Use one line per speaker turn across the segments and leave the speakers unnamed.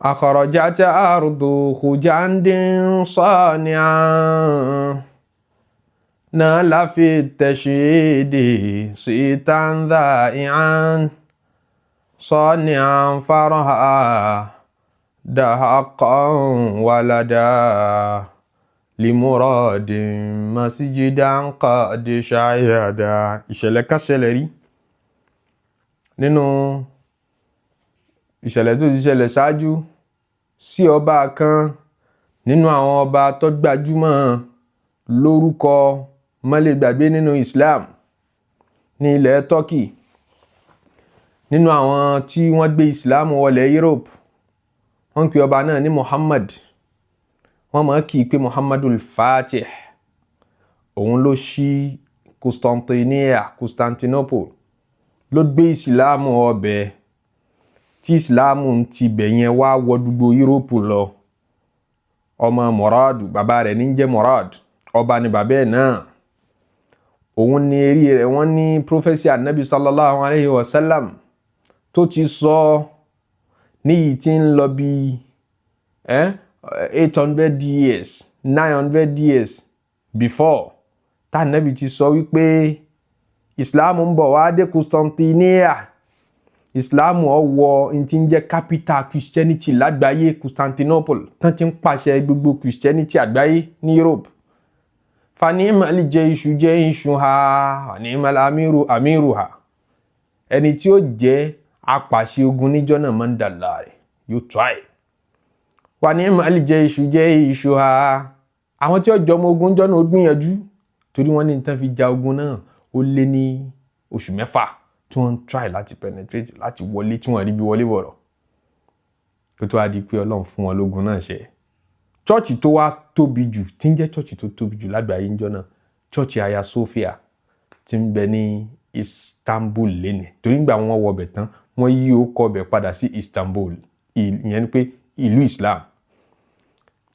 Akhrajat ardu khujandin sani'an nala fi tashidi sitan dha'ian sani'an faraha dahaqan walada limuradin masjidan qad shayada. Ìṣẹ̀lẹ̀ kan ṣẹlẹ̀ rí nínú ìṣẹ̀lẹ̀ tó ti ṣẹlẹ̀ ṣáájú sí ọba kan nínú àwọn ọba tó gbajúmọ̀ lórúkọ mọ́lẹ́gbàgbé nínú Islam ní ilẹ̀ Turkey, nínú àwọn tí wọ́n gbé Islam wọlé Europe. Wọ́n ń pè ọba náà ní Muhammad, wọ́n máa kì í pé Muhammadul Fatih. Òun ló ṣí Constantinople, Constantinople, ló gbé Islam ọbẹ̀ tí Islam ti bẹ̀ yẹn wá wọ gbogbo Europe lọ. Ọmọ Murad, bàbá rẹ̀ ní jẹ́ Murad, ọba ni bàbá ẹ̀ náà. Òun ni eré rẹ̀ wọ́n ní prophecy anabi sallallahu alayhi wa sallam tó ti sọ níyì tí ń lọ bí 800 years, 900 years before, tá anabi ti sọ wípé Islam ń bọ̀ wá dé Constantinople, Islam ọwọ́ n ti ń jẹ́ capital Christianity lágbàáyé, Constantinople, tán ti ń pàṣẹ gbogbo Christianity àgbáyé ní Europe. Fanimal jayshu jayshuha fanimal amiru amiruha. Ẹni tí ó jẹ́ apàṣẹ ogun níjọ́ náà máa ń dàlá rẹ̀ yóò try. Fanimal jayshu jayshuha. Àwọn tí ó jọ ọmọ ogun níjọ́ náà ó gbìyànjú, torí wọ́n ní tán fi ja ogun náà, ó lé ní oṣù 6 tí wọ́n ń try láti penetrate, láti wọlé, tí wọ́n rí bí wọlé bọ̀rọ̀, kó tó wá di pé Ọlọ́run fún wọn lógun náà ṣe. Chọ́ọ̀chì tó wá tóbi jù, tí ń jẹ́ chọ́ọ̀chì tó tóbi jù lágbàáyé ńjọ́ náà, chọ́ọ̀chì Aya Sophia tí ń bẹ ní Istanbul lénìí, torí nígbà wọn wọ ọbẹ̀ tán, wọ́n yí orúkọ ọbẹ̀ padà sí Istanbul, ìyẹn ni pé ìlú Islam.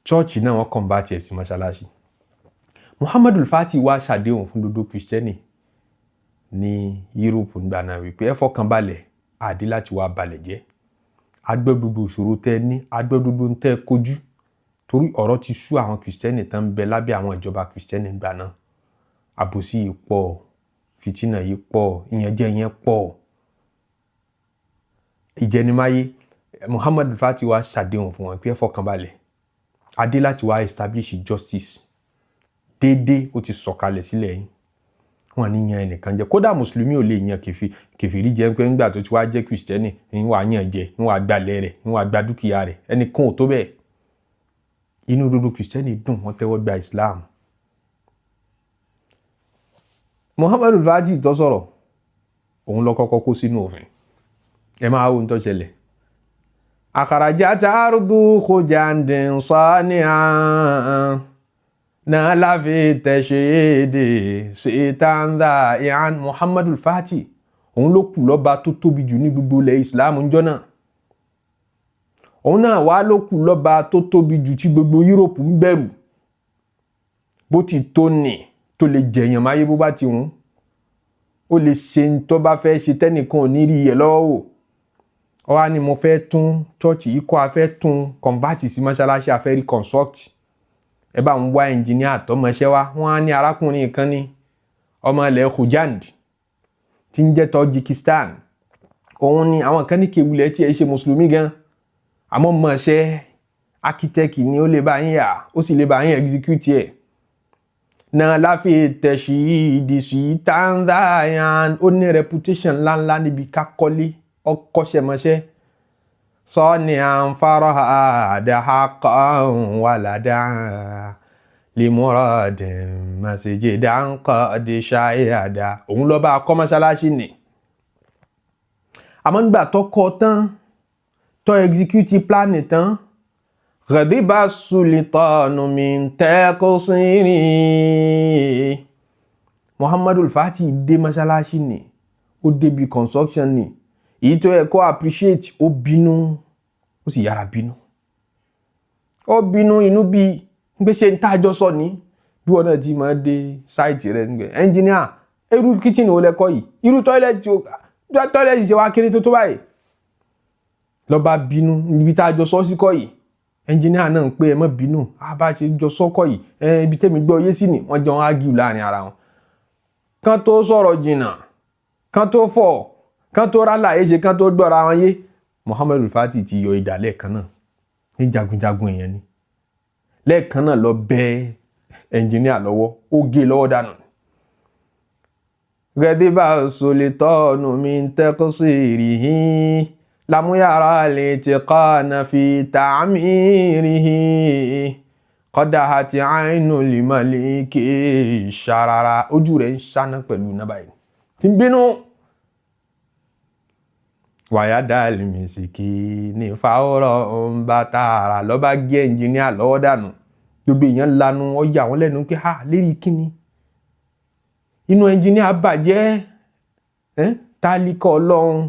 Chọ́ọ̀chì náà, wọ́n convert ẹ̀ sí mọ́ṣáláṣí. Muhammadu Fatih wá ṣàdéhùn fún gbogbo Kristẹni ní Europe nígbà náà wípé ẹ fọkàn balẹ̀, àdé láti wá balẹ̀ jẹ́, agbẹ́ gbogbo ìṣòro tẹ́ ní, agbẹ́ gbogbo ń tẹ́ kojú, torí ọ̀rọ̀ ti sú àwọn Kristẹni tán ń bẹ lábẹ́ àwọn ìjọba Kristẹni nígbà náà. Àbòsí yìí pọ̀, fìtínà yìí pọ̀, ìyànjẹ yẹn pọ̀, ìjẹnimáyé. Muhammadu Fatih wá ṣàdéhùn fún wọn pé ẹ fọkàn balẹ̀, adé láti wá establish justice, déédéé ó ti sọ̀kalẹ̀ sílẹ̀ yín. Wọn ní yan ẹnìkan jẹ, kódà mùsùlùmí ò lè yan kèfèrí jẹ, pé ńgbà tó ti wá jẹ́ Kristẹni, ń wàá yàn jẹ, ń wàá gbalẹ̀ rẹ̀, ń wàá gba dúkìá rẹ̀. Ẹnìkan ò tó bẹ́ẹ̀. Inú gbogbo Kristẹni dùn, wọ́n tẹ́wọ́ gba Islam. Muhammadu Fatih tó sọ̀rọ̀, òun lọ kọ́kọ́ kó sínú òfin. Ẹ máa wo ohun tó ṣẹlẹ̀. Akhrajat ardu khujandin sani'an nala fi tashidi sitan dha'ian. Muhammadu Fatih, òun ló kù lọ́ba tó tóbi jù ní gbogbo ilẹ̀ Islam ńjọ́ náà. Òun náà wá ló kù lọ́ba tó tóbi jù tí gbogbo Europe ń bẹ̀rù. Bó ti tó nì tó lè jẹ̀yàn máyé, bó bá ti wùn, ó lè ṣe ń tó bá fẹ́ ṣe, tẹ́nìkan ò ní rí ẹ̀ lọ́wọ́ wò. Ó wá ní mo fẹ́ tún chọ́ọ̀chì yìí kọ́, a fẹ́ tún convert sí mọ́ṣáláṣí, a fẹ́ reconstruct, ẹ bá ń wá ẹnjìníà tó mọṣẹ́ wá. Wọ́n á ní arákùnrin kan ní ọmọ ilẹ̀ Khujand tí ń jẹ́ Tajikistan. Òun ni àwọn kan ní kéwulẹ̀ tí ẹ ṣe mùsùlùmí gan, àmọ́ mọṣẹ́ architect ni, ó lè bá yín yà, ó sì lè bá yín execute ẹ̀ náà. Láfi tẹ̀sí ìdìsí tanzanian, ó ní reputation ńláńlá níbi ká kọ́lé, ọkọ́ṣẹ́mọṣẹ́. Sọ́ni àǹfààrọ̀ àdàkàn wàlàdà limuradin masjidan qad shayada. Òun ló bá kọ́ mọ́ṣáláṣí ni. Àmọ́ nígbà tó kọ́ tán, tó execute plan tán, ghadiba sultanu min taqsiri. Muhammadu Fatih dé mọ́ṣáláṣí ni, ó débi construction ni, èyí tó yẹ kó appreciate, ó bínú, ó sì yára bínú. Ó bínú, inú bí pé ṣe ń tájọ́ sọ ní bí wọn náà ti máa dé site rẹ̀ nígbẹ̀. Engineer, irú kitchen wo lẹ́kọ́ yìí? Irú toilet ṣe wá kéré tó tó báyìí? Lọ́ba bínú níbi tá a jọ sọ́ síkọ́ yìí. Ẹnjìníà náà ń pé, "Ẹ má bínú, a bá ṣe jọ sọ́kọ̀ yìí, ẹ ibi tẹ́mi gbọ́ yé sí ni." Wọ́n jọ ń argue láàrin ara wọn. Kán tó sọ̀rọ̀ jìnnà, kán tó fọ̀, kán tó rálàyé ṣe, kán tó gbọ́ra wọn yé, Muhammadu Fati ti yọ idà lẹ́ẹ̀kan náà. Ní jagunjagun èèyàn ni. Lẹ́ẹ̀kan náà lọ bẹ́ ẹnjìníà lọ́wọ́, ó gé lọ́wọ́ dànù. غضب السلطان من تقصيره لم ير الإتقان في تعميره قدحت عين الملك شررا. Ojú rẹ̀ ń ṣáná pẹ̀lú náà báyìí tí ń bínú. ويد المسكين فورا بترا. Lọ́ba gé ẹnjìníà lọ́wọ́ dànù. Gbogbo èèyàn lanu, ó yà wọ́n lẹ́nu pé ha, lérí kíni? Inú ẹnjìníà bàjẹ́. Tálíkà ọlọ́run,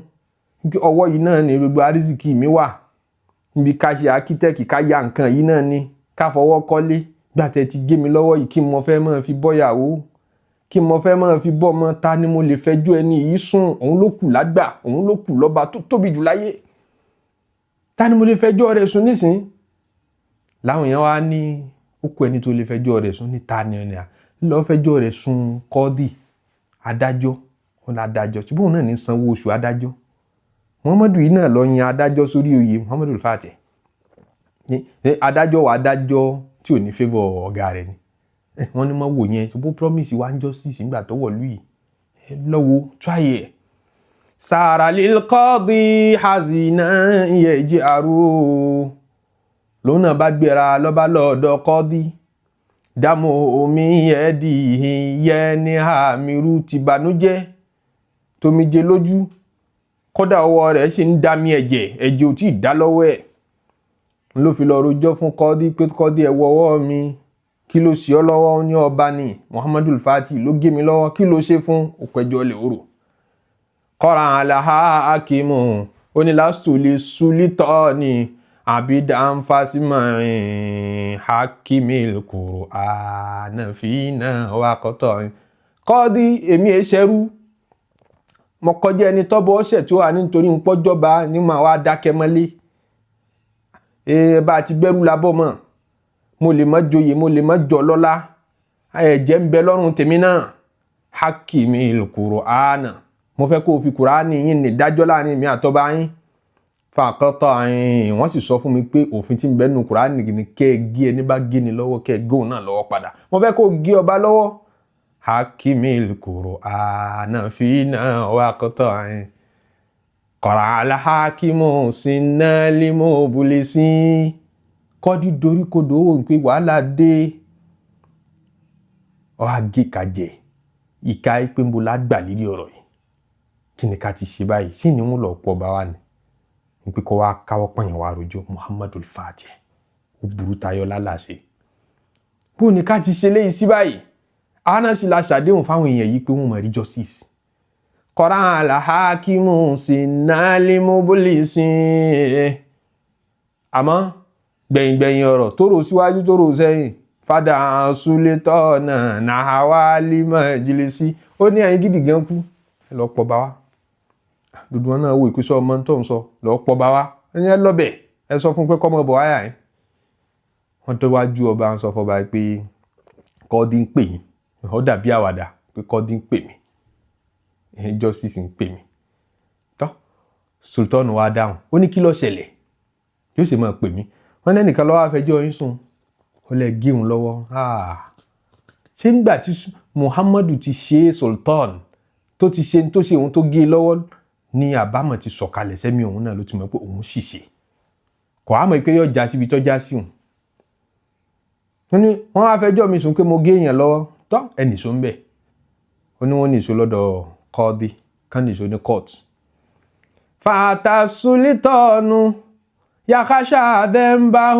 ọwọ́ yìí náà ni gbogbo arísìkí mi wà níbi ká ṣe architect, ká ya nǹkan yìí náà ni, ká fọwọ́ kọ́lé. Gbàtẹ́ ti gé mi lọ́wọ́ yìí, kí mo fẹ́ máa fi bọ́yàwó? Kí mo fẹ́ máa fi bọ́ ọmọ? Ta ni mo lè fẹjọ́ ẹni yìí sùn? Òun ló kù lágbà, òun ló kù lọ́ba tó tóbi jù láyé. Ta ni mo lè fẹjọ́ rẹ̀ sùn nísìn? Láwọn èèyàn wá ní ó kú ẹni tó lè fẹjọ́ rẹ̀ sùn ní. Ta ni ẹni à lọ́ọ́ fẹjọ́ rẹ̀ sùn? Kọ́dì, adájọ́. Wọn ní adájọ́ ṣùgbọ́n òun náà ní sanwó oṣù adájọ́. Muhammadu yìí náà lọ yan adájọ́ sórí oyè, Muhammadu Fatih. Adájọ́ wà, adájọ́ tí ò ní favour ọ̀gá rẹ̀ ni. Wọ́n ní mọ́ wò yẹn, ṣùgbọ́n promise wa justice nígbà tó wọ̀lú yìí lọ́wọ́, try ẹ̀. سار للقاضي حزينا يجأر. Lòun náà bá gbéra, lọ́ba lọ́ọ̀dọ̀ kọ́dí. دمه من يده ينهمر. Tìbànújẹ́ tomijé lójú, kódà ọwọ́ rẹ̀ sì ń dá mi ẹ̀jẹ̀, ẹ̀jẹ̀ ò tí ì dá lọ́wọ́ ẹ̀. Ló fi lọ rojọ́ fún kọ́dí pé, "Kọ́dí, ẹ wọ ọwọ́ mi." "Kí ló ṣe ọ́ lọ́wọ́?" Ní ọba ni Muhammadu Fati ló gé mi lọ́wọ́. "Kí ló ṣe fún òpẹjọ́ lè orò?" قرع الحاكم. Ó ní لست للسلطان عبدا فاسمع حكم القرآن فينا واقطع. Kọ́dí, èmi ẹ̀ ṣẹ́rú, mo kọjá ẹni tọ́bọ̀ ọ̀sẹ̀ tí ó wà nítorí ń pọ́jọba ní màá wá dákẹ́ mọ́lé. Ee, bá a ti gbẹ́rú labọ́ mọ́, mo lè má joyè, mo lè má jọ lọ́lá, ẹ̀jẹ̀ ń bẹ lọ́rùn tèmi náà. حكم القرآن, mo fẹ́ kó o fi kùránì yín ní dájọ́ láàrin mi àtọ́ba yín. فاقطع. Wọ́n sì sọ fún mi pé òfin tí ń bẹ nínú kùránì ni kẹ́ ẹ gé ẹni bá gé ni lọ́wọ́, kẹ́ ẹ gé òun náà lọ́wọ́ padà. Mo fẹ́ kó o gé ọba lọ́wọ́. حكم القرآن فينا واقطع. قرع الحاكم سن المبلس. Kọ́dí dorí kodò, ó wò pé wàhálà dé. Ọ á gé kàjẹ ìka pé ń bo lágbà lérí ọ̀rọ̀ yìí. Kí ni ká ti ṣe báyìí? Ṣé ni wọ́n lọ pọ̀ bá wa ni ní pé kó wá káwọ́ pọ̀nyìn wá rojọ́? Muhammadu Fatih, ó burú tayọ lálàṣe. Bó ni ká ti ṣe léyìí sí báyìí? Àwọn náà sì la ṣàdéhùn fáwọn èèyàn yìí pé wọ́n mọ̀ rí justice. قرع الحاكم سن المبلس. Àmọ́ gbẹ̀yìngbẹ̀yìn ọ̀rọ̀ tó rò síwájú, tó rò sẹ́yìn, فدعا السلطان نحو المجلس. Ó ní, "Ẹ̀yin gidi gan kú, ẹ lọ pọ̀ bá wa." Dúdú wọn náà wo ìpínsọ ọmọ tó ń sọ, lọ pọ̀ bá wa. Ẹni ẹ lọ́bẹ̀, ẹ sọ fún pé kọ́mọ bọ̀ wáyà yín. Wọ́n tó wájú ọba, ń sọ fọba pé kọ́ọ́dí ń pè yín. Ó dàbí àwàdà pé kọ́ọ́dí ń pè mí, justice ń pè mí. Tọ́ sultan wa dáhùn, ó ní, "Kí ló ṣẹlẹ̀ yóò ṣe máa pè mí?" Wọ́n lẹ́nìkan lọ́wọ́ àfẹjọ́ yín sùn, ó lẹ gé òun lọ́wọ́. Ṣé nígbà tí Muhammadu ti ṣe sultan, tó ti ṣe tó ṣe òun, tó gé e lọ́wọ́, ní àbámọ̀ ti sọ̀kalẹ̀ sẹ́mi òun náà, ló ti mọ̀ pé òun ṣìṣe? Kò á mọ̀ pé yóò já síbi tó já sí òun. Wọ́n ní wọ́n á fẹjọ́ mi sùn pé mo gé èèyàn lọ́wọ́. Tọ́ ẹ nìṣó ń bẹ̀. Ó ní wọ́n nìṣó lọ́dọ̀ kọ́ọ́dí, kán nìṣó ní court. فأتى السلطان يخشى ذنبه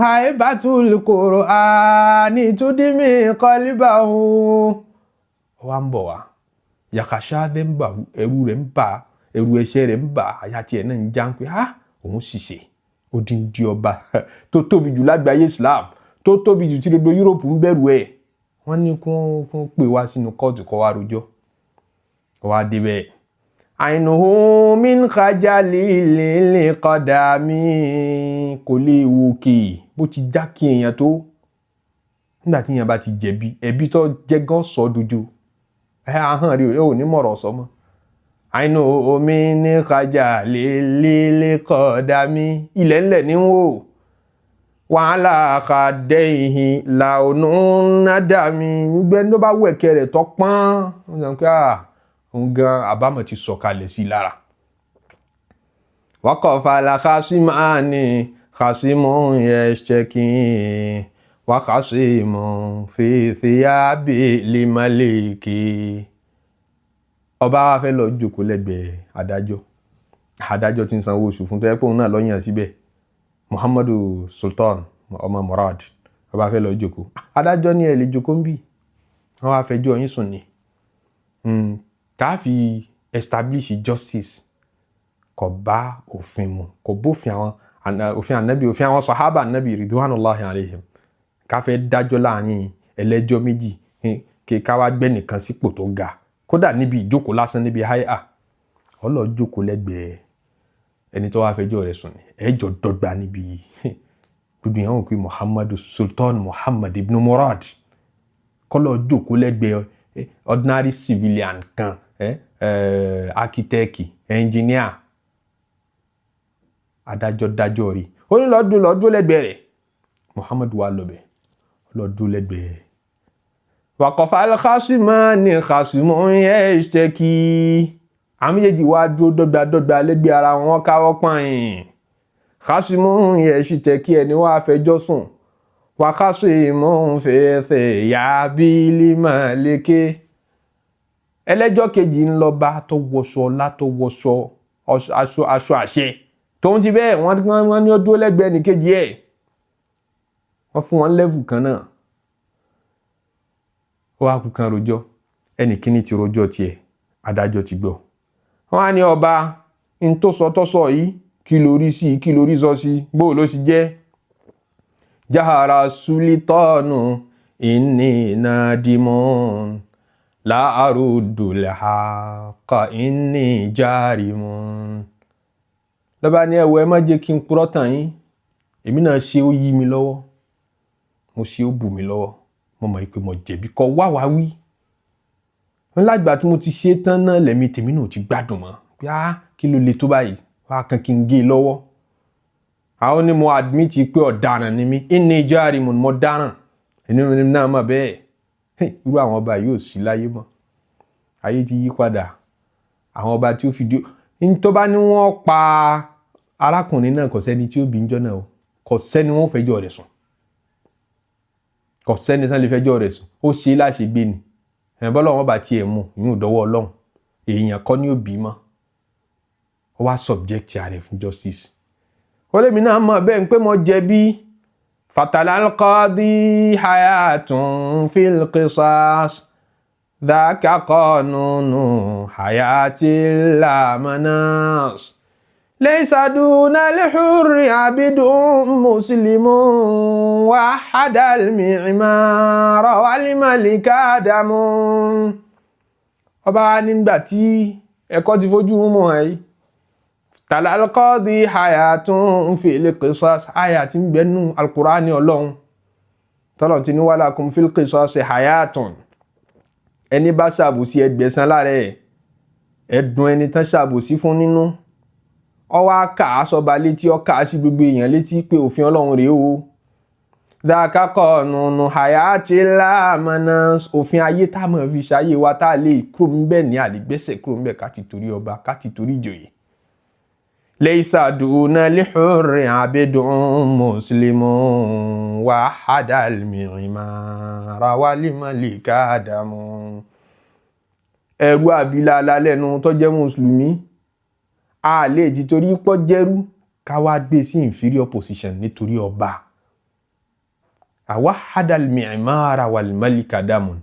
هيبة القرآن تدمي قلبه. Wá ń bọ̀ wá. يخشى ذنبه, ẹ̀rù rẹ̀ ń bà, ẹ̀rù ẹ̀ṣẹ̀ rẹ̀ ń bà, àyà tiẹ̀ náà ń já ń pé ah, òun ṣìṣe. Odindi ọba tó tóbi jù lágbàáyé Islam, tó tóbi jù tí gbogbo Yúróòpù ń bẹ̀rù ẹ̀, wọ́n ní kó pè wá sínú kóòtù, kó wá rojọ́. Wá débẹ̀. Àìnùhù min khajali lil qadami, kò lè wòkè bó ti já kí èèyàn tó. Nígbà tí èèyàn bá ti jẹ̀bi, ẹ̀bi tó jẹ́ gan sọ dojo, ẹ ahọ́n rí o ní mọ̀rọ̀ sọ mọ́. Àìnùhù min khajali lil qadami, ilẹ̀ ńlẹ̀ ní wò. Wàhálà àkàdé làónú nádàmí, gbogbo ẹni tó bá wọ ẹ̀kẹ́ rẹ̀ tó pọ́n, wọ́n sọ pé òun gan àbámọ̀ ti sọ̀kalẹ̀ sí i lára. Waqafa al-khasimani khasimun yashtaki wa khasimun fi thiyabi limaliki. Ọba wa fẹ́ lọ jókòó lẹ́gbẹ̀ẹ́ adájọ́. Adájọ́ tí ń sanwó oṣù fún, tó yẹ pé òun náà ló yàn síbẹ̀, Muhammadu Sultan ọmọ Murad. Ọba fẹ́ lọ jókòó, adájọ́ ní ẹ lè jókòó ń bì, wọ́n wá fẹjọ́ yín sùn ni ká fi establish justice. Kò bá òfin mu, kò bófin àwọn òfin ànábì, òfin àwọn sahaba ànábì ridwanullahi alaihim, ká fẹ́ dájọ́ láàrin ẹlẹ́jọ́ méjì, kí ká wá gbé nìkan sípò tó ga, kódà níbi ìjókòó lásán, níbi háyà ọlọ́ jókòó lẹ́gbẹ̀ẹ́ ẹni tó wá fẹjọ́ rẹ̀ sùn ni, ẹjọ́ dọ́gba níbi gbogbo yẹn. Wọ́n pe Muhammadu Sultan Muhammad ibn Murad kọ́lọ́ jókòó lẹ́gbẹ̀ẹ́ ordinary civilian kan, architect, engineer. Adájọ́ dájọ́ rí, ó ní lọ́dún lọ́dún lẹ́gbẹ̀ẹ́ rẹ̀. Muhammad wà lọ́bẹ̀ lọ́dún lẹ́gbẹ̀ẹ́. Waqafa al-khasimani khasimun yashtaki, àwọn méjèèjì wá dúró dọ́gba dọ́gba lẹ́gbẹ̀ẹ́ ara wọn, káwọ́ pààyàn. Khasimun yashtaki, ẹni wá fẹjọ́ sùn, wa khasimun fi thiyabil maliki, ẹlẹ́jọ́ kejì ń lọ bá tó wọṣọ ọlá, tó wọṣọ aṣọ àṣẹ. Tóun ti bẹ́ẹ̀, wọ́n ní ó dúró lẹ́gbẹ̀ẹ́ nìkejì ẹ̀, wọ́n fún wọn level kan náà. Ó wá kú kan rojọ́. Ẹnì kíní ti rojọ́ tiẹ̀, adájọ́ ti gbọ́. Wọ́n á ní ọba n tó sọ tó sọ yìí, kí lórí sí, kí lórí sọ sí, bó ló sì jẹ́. Jahara sulitọ́nù inni nadimun la arudul haqa inni jarimun. Lọ́ba ní ẹ̀wọ̀, ẹ má jẹ́ kí n purọ́ tàn yín, èmi náà ṣe, ó yí mi lọ́wọ́, mo ṣe, ó bù mí lọ́wọ́, mo mọ̀ pé mo jẹ̀bi, kọ́ wá wá wí ńlágbà tí mo ti ṣe tán náà, lẹ́mí tèmi náà ti gbádùn mọ́ pé á kí ló le tó báyìí, wá kan kí n gé e lọ́wọ́. Àwọn ni mo admit pé ọ̀daràn ni mí, inni jarimun, mo dáràn, ẹni náà mọ̀ bẹ́ẹ̀. Irú àwọn ọba yóò sí láyé mọ́, ayé ti yí padà. Àwọn ọba tí ó fi di tó bá ní wọ́n pa arákùnrin náà, kò sẹ́ni tí ó bí ń jọ́ náà o, kò sẹ́ni wọ́n fẹjọ́ rẹ̀ sùn, kò sẹ́ni tán lè fẹjọ́ rẹ̀ sùn. Ó ṣe é láṣegbé ni ẹ̀ bọ́lá wọn bá tiẹ̀ mú ìyún ìdọ́wọ́ Ọlọ́run, èèyàn kọ́ ní òbí mọ́. Ó wá subject rẹ̀ fún justice. Ó lèmi náà mọ̀ bẹ́ẹ̀ pé mo jẹ̀bi. Fatalal qadi hayatun fil qisas dhaka qanunu hayati la manas laysa duna al-hurri abidun muslimun wahada al-mi'mara wal malika damun. Ọba nígbà tí ẹ̀kọ́ ti fojú mú hàn yìí, talal qadi hayatun fil qisas, àyà tí ń gbẹ́nu alukurani Ọlọ́run tọ́lọ̀ tí ní walakum fil qisas hayatun, ẹni bá ṣàbòsí ẹgbẹ̀san lára ẹ̀, ẹ̀dùn ẹni tán ṣàbòsí fún nínú. Ọ wá kà á sọba létí, ọ kà á sí gbogbo èèyàn létí pé òfin Ọlọ́run rèé o. Dhaka qanunu hayati la manas, òfin ayé tá a mọ̀ fi ṣayé wa, tá a lè kúrò ńbẹ̀ ní àlègbèsè kúrò ńbẹ̀, ká ti torí ọba, ká ti torí ìjòyè. Laysa duna lihurri abidun muslimun wahada al-mi'mara wal malika damun. Ẹrú àbílà lẹ́nu tó jẹ́ mùsùlùmí, a lè ti torí pọ́ jẹ́rú ká wá gbé sí inferior position nítorí ọba. Àwahada al-mi'mara wal malika damun,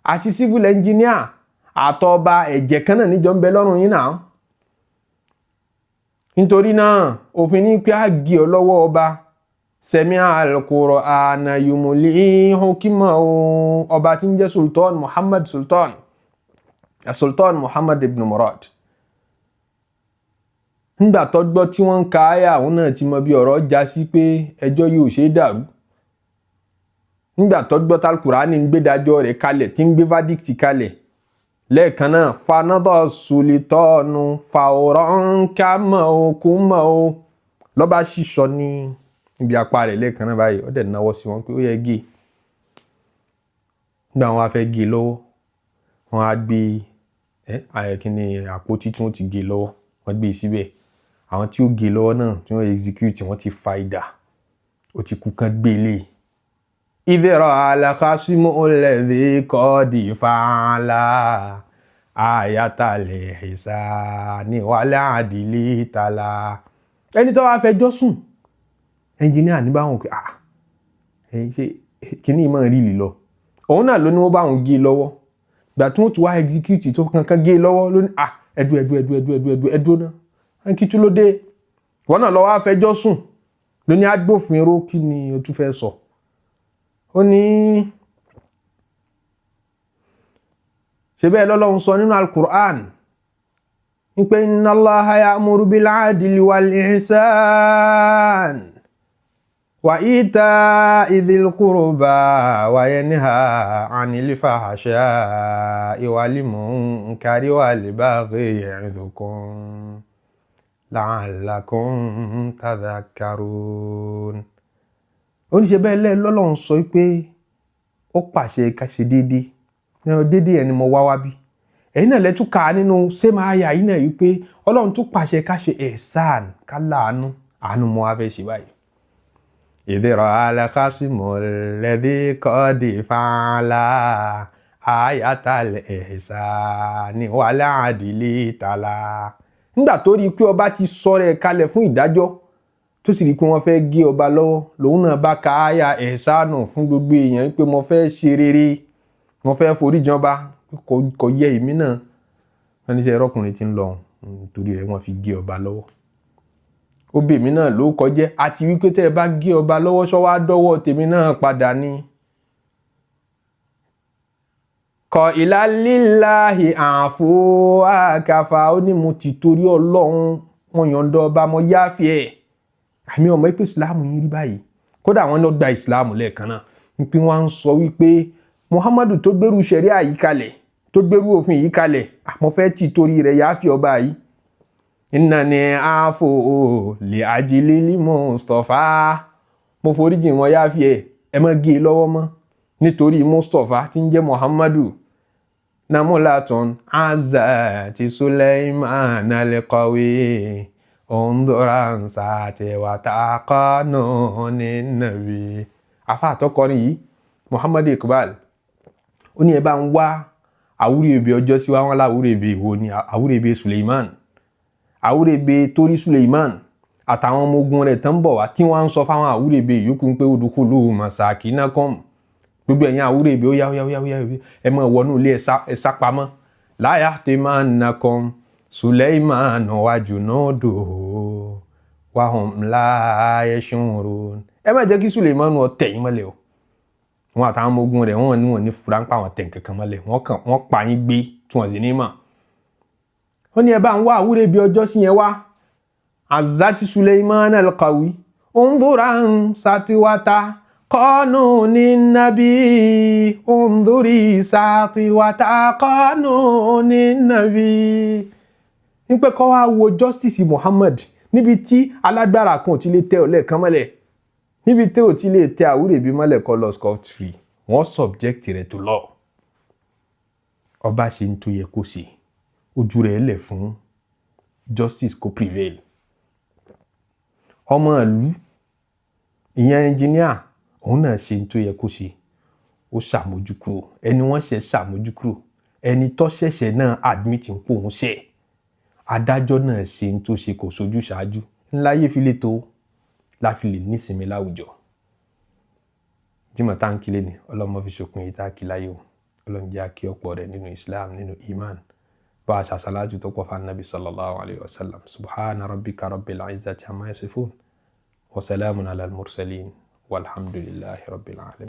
àti civil engineer àtọba, ẹ̀jẹ̀ kan náà níjọ ń bẹ lọ́rùn yín náà. Nítorí náà òfin ní pé á gé ọ lọ́wọ́ ọba. Sami'a al-Qur'ana yumli hukmahu, ọba tí ń jẹ́ Sultan Muhammad, Sultan Muhammad ibn Murad. Nígbà tó gbọ́ tí wọ́n ń ka àyà, òun náà ti mọ bí ọ̀rọ̀ já sí pé ẹjọ́ yóò ṣe é dàrú. Nígbà tó gbọ́ tálkùránì ń gbé dájọ́ rẹ̀ kalẹ̀, tí ń gbé verdict kalẹ̀ lẹ́ẹ̀kan náà, fanadọ̀ sulitọ́ọ̀nù fàwọ̀rọ̀ ká mọ̀ ó kú mọ̀ ó, lọ́ba ṣíṣọ ní ibi apá rẹ̀ lẹ́ẹ̀kan náà báyìí. Ó dẹ̀ náwó sí wọn pé ó yẹ gé. Nígbà wọn á fẹ́ gé lọ́wọ́, wọn á gbé ẹ àyẹ̀kíní àpótí tí wọ́n ti gé lọ́wọ́, wọ́n gbé e síbẹ̀. Àwọn tí ó gé lọ́wọ́ náà, tí wọ́n execute, wọ́n ti fa idà, ó ti kú kán gbé lé. Ìdẹ̀rọ̀ alakasimu lẹ́dí kọ́ọ̀dì fàlà ayatalẹ̀ ìsà ní wàlẹ̀ àdìlí tala. Ẹni tó wá fẹjọ́ sùn, ẹnjìníà ní báwọn pé, ah, ẹ ṣe kíní ìmọ̀ rí lọ. Òun náà ló ní wọ́n báwọn gé lọ́wọ́. Gbà tí wọ́n ti wá execute tó kankan gé lọ́wọ́, ló ní, ah, ẹdú ẹdú ẹdú ẹdú ẹdú ẹdú ẹdú náà, kí tún ló dé? Wọn náà lọ wá fẹjọ́ sùn, ló ní agbófinró, kí ni o tún fẹ́ sọ? Ó ní ṣe bẹ́ẹ̀ lọ́lọ́run sọ nínú Al-Qur'an wípé inna Allaha ya'muru bil 'adli wal ihsan wa ita'i dhil qurba wa yanha 'anil fahsha'i wal munkari wal baghi ya'idhukum la'allakum tadhakkarun. Ó ní ṣe bẹ́ẹ̀ lọ́lọ́run sọ pé ó pàṣẹ ká ṣe déédéé déédéé. Ẹni mo wá wá bí ẹ̀yin náà lẹ́tún ká nínú sẹ́mi àyà yìí náà yìí pé Ọlọ́run tún pàṣẹ ká ṣe ẹ̀sán, ká láàánú. Àánú mo wá fẹ́ ṣe báyìí. Ìdírọ̀ alákàsímọ̀ lẹ́dí kọ́ọ̀dì fàlà ayatalẹ̀ ẹ̀sán wàlẹ́ àdìlẹ́ tàlà. Nígbà tó rí i pé ọba ti sọ̀rọ̀ ẹ̀ kalẹ̀ fún ìdájọ́, tó sì rí i pé wọ́n fẹ́ gé ọba lọ́wọ́, lòun náà bá ka àyà ẹ̀sánù fún gbogbo èèyàn pé mo fẹ́ ṣe rere, mo fẹ́ forí jọba, kò yẹ èmi náà. Wọ́n ní sẹ́ ẹrọ́kùnrin tí ń lọ, nítorí rẹ̀ wọ́n fi gé ọba lọ́wọ́, ó bèmí náà ló kọjẹ́. Àti wípé tẹ́ ẹ bá gé ọba lọ́wọ́, ṣọ́ wá dọ́wọ́ tèmi náà padà ni. Kọ ìlàlíláhi àfo àkàfà. Ó ní mo ti torí Ọlọ́run wọn yọ̀ǹda ọba, mo yááfì ẹ̀. Àmì ọmọ ìpè ìsìláàmù yín rí báyìí. Kódà wọn lọ gba ìsìláàmù lẹ́ẹ̀kan náà, wípé wọ́n á ń sọ wípé Muhammadu tó gbèrú ṣẹ̀ríà yìí kalẹ̀, tó gbèrú òfin yìí kalẹ̀, àmọ́ fẹ́ tì torí rẹ̀ yááfì ọba yìí. Innani àfo lè ajílílí Mustapha, mo foríjì wọn, yááfì ẹ̀, ẹ má gé e lọ́wọ́ mọ́ nítorí Mustapha tí ń jẹ́ Muhammadu. Namulatun azati Suleiman alqawi ondoransa wàtàkọ́nù ní nàbí. Afa àtọkọrin yìí, Muhammad Iqbal, ó ní ẹ bá ń wá àwúrẹ́bẹ ọjọ́ sí wa. Wọn láwúrẹ́bẹ ìwo ni àwúrẹ́bẹ Suleiman, àwúrẹ́bẹ torí Suleiman àtàwọn ọmọ ogun rẹ̀ tán bọ̀ wá, tí wọ́n ń sọ fáwọn àwúrẹ́bẹ yòókù pé udkhulu masakinakum, gbogbo ẹ̀yin àwúrẹ́bẹ, ó yá ó yá ó yá ó yá, ẹ máa wọnú ilé, ẹ sá pamọ́, la yahtimannakum Suleiman wa junuduhu wa hum la yash'urun. Ẹ má jẹ́ kí Suleiman ó tẹ̀ yín mọ́lẹ̀ o. Wọn àtàwọn ọmọ ogun rẹ̀, wọ́n ní wọ́n ní fura ń pa àwọn tẹ̀ nǹkankan mọ́lẹ̀, wọ́n kàn wọ́n pa yín gbé tí wọ́n sì ní mọ̀. Wọ́n ní ẹ bá ń wá àwúrẹ́bẹ ọjọ́ sí yẹn wá. Azati Suleiman alqawi unduran satiwata kọ́nù ní nàbí unduri satiwata kọ́nù ní nàbí. Nípẹ́ kọ́ wá wo justice Muhammad níbi tí alágbára kan ò ti lè tẹ ọ lẹ́ẹ̀kan mọ́lẹ̀, níbi tí ò ti lè tẹ àwúrẹ́bí mọ́lẹ̀ kọ́ lọ scot free, wọ́n subject rẹ̀ to law. Ọba ṣe ń tó yẹ kó ṣe, ojú rẹ̀ lẹ̀ fún justice kó prevail. Ọmọ ìlú, ìyẹn engineer, òun náà ṣe ń tó yẹ kó ṣe, ó ṣàmójúkúrò ẹni wọ́n ṣe ṣàmójúkúrò, ẹni tó ṣẹ̀ṣẹ̀ náà admit ń pò ń ṣẹ̀. Adájọ́ náà ṣe ń tó ṣe, kò sojú ṣáájú. Ńláyé fi lè tó láfi lè nísinmi láwùjọ. Jímọ̀ táǹkì lé ní ọlọ́mọ fi ṣokùn yìí táàkì láyé o. Ọlọ́run jẹ́ àkí ọ̀pọ̀ rẹ̀ nínú Islam, nínú iman. Bá a ṣàṣàlájú tó pọ̀ fún Nabi sallallahu alayhi wa sallam. Subhana rabbika rabbil izzati amma yasifun wa salamun ala al-mursalin walhamdulillahi rabbil alamin.